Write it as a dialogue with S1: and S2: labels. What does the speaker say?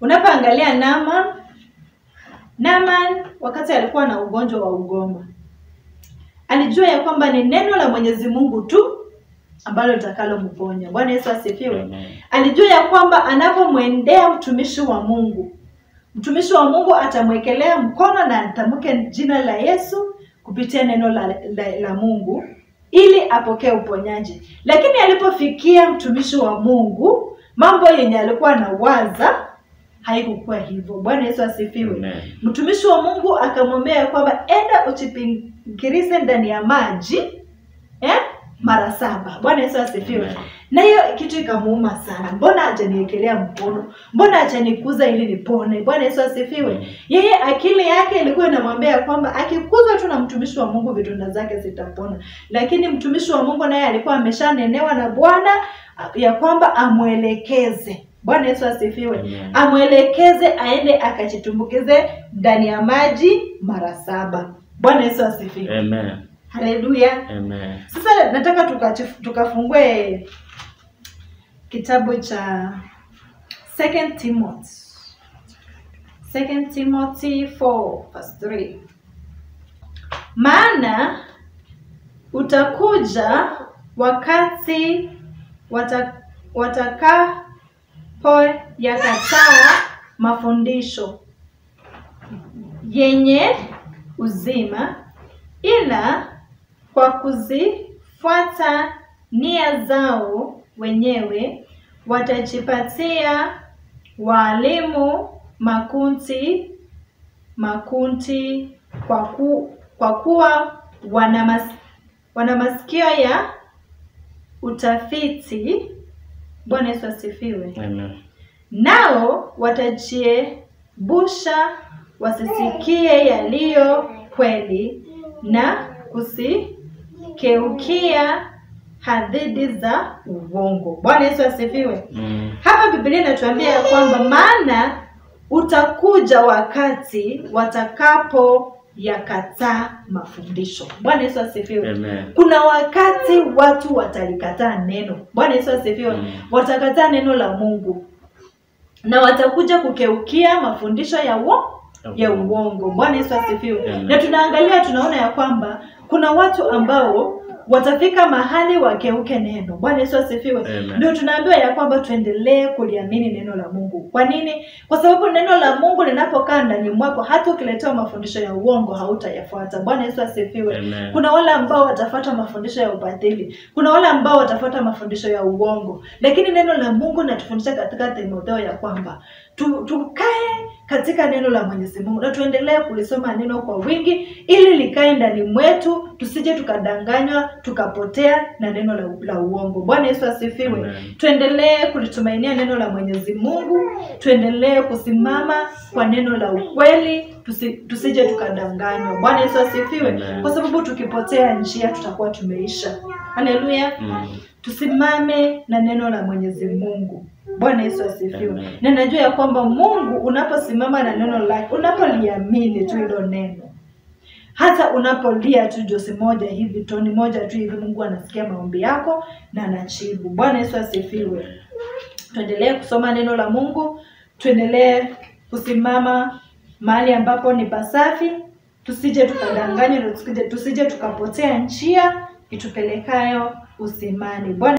S1: Unapoangalia Naaman wakati alikuwa na ugonjwa wa ugoma, alijua ya kwamba ni neno la Mwenyezi Mungu tu ambalo litakalomponya. Bwana Yesu asifiwe. Alijua ya kwamba anapomwendea mtumishi wa Mungu, mtumishi wa Mungu atamwekelea mkono na atamke jina la Yesu kupitia neno la Mungu ili apokee uponyaji. Lakini alipofikia mtumishi wa Mungu, mambo yenye alikuwa anawaza haikukuwa hivyo. Bwana Yesu asifiwe. Mtumishi wa Mungu akamwambia kwamba enda uchipingirize ndani ya maji mara 7. Bwana Yesu asifiwe. Na hiyo kitu ikamuuma sana. Mbona hajaniekelea mkono? Mbona hajanikuza ili nipone? Bwana Yesu asifiwe. Yeye akili yake ilikuwa inamwambia kwamba akikuzwa tu na mtumishi wa Mungu vidonda zake zitapona. Lakini mtumishi wa Mungu naye alikuwa ameshanenewa na Bwana ya kwamba amuelekeze. Bwana Yesu asifiwe. Amuelekeze aende akajitumbukize ndani ya maji mara 7. Bwana Yesu asifiwe.
S2: Amen.
S1: Haleluya.
S2: Amen.
S1: Sasa nataka tukafungue kitabu cha 2 Timothy. 2 Timothy 4:3. Maana utakuja wakati watakapoyakataa mafundisho yenye uzima, ila kwa kuzifuata nia zao wenyewe watajipatia walimu makundi makundi, kwa kuwa wana masikio ya utafiti. Bwana Yesu asifiwe.
S2: Amen.
S1: Nao watajiebusha wasisikie yaliyo kweli na kusikeukia hadithi za uongo. Bwana Yesu asifiwe. Hapa Biblia inatuambia kwamba maana utakuja wakati watakapo yakataa mafundisho. Bwana Yesu asifiwe.
S2: Amen.
S1: Kuna wakati watu watalikataa neno. Bwana Yesu asifiwe. Watakataa neno la Mungu na watakuja kukeukia mafundisho ya uongo. Bwana Yesu asifiwe. Na tunaangalia tunaona ya kwamba kuna watu ambao watafika mahali wakeuke neno. Bwana Yesu asifiwe. Ndio tunaambiwa ya kwamba tuendelee kuliamini neno la Mungu. Kwa nini? Kwa sababu neno la Mungu linapokaa ndani mwako, hata ukiletewa mafundisho ya uongo hautayafuata. Bwana Yesu asifiwe.
S2: Amen.
S1: Kuna wale ambao watafuata mafundisho ya ubatili, kuna wale ambao watafuata mafundisho ya uongo. Lakini neno la Mungu linatufundisha katika Timotheo ya kwamba tukae katika neno la Mwenyezi Mungu na tuendelee kulisoma neno kwa wingi ili likae ndani mwetu, tusije tukadanganywa tukapotea na neno la uongo. Bwana Yesu asifiwe. Tuendelee kulitumainia neno la Mwenyezi Mungu, tuendelee kusimama kwa neno la ukweli, tusije tukadanganywa. Bwana Yesu asifiwe. Kwa sababu tukipotea njia tutakuwa tumeisha. Haleluya. Tusimame na neno la Mwenyezi Mungu. Bwana Yesu asifiwe. Na najua ya kwamba Mungu unaposimama na neno lake, unapoliamini tu hilo neno, hata unapolia tu josi moja hivi, toni moja tu hivi, Mungu anasikia maombi yako na anajibu. Bwana Yesu asifiwe. Tuendelee kusoma neno la Mungu, tuendelee kusimama mahali ambapo ni pasafi, tusije tukadanganywa, tusije tukapotea njia itupelekayo uzimani. Bwana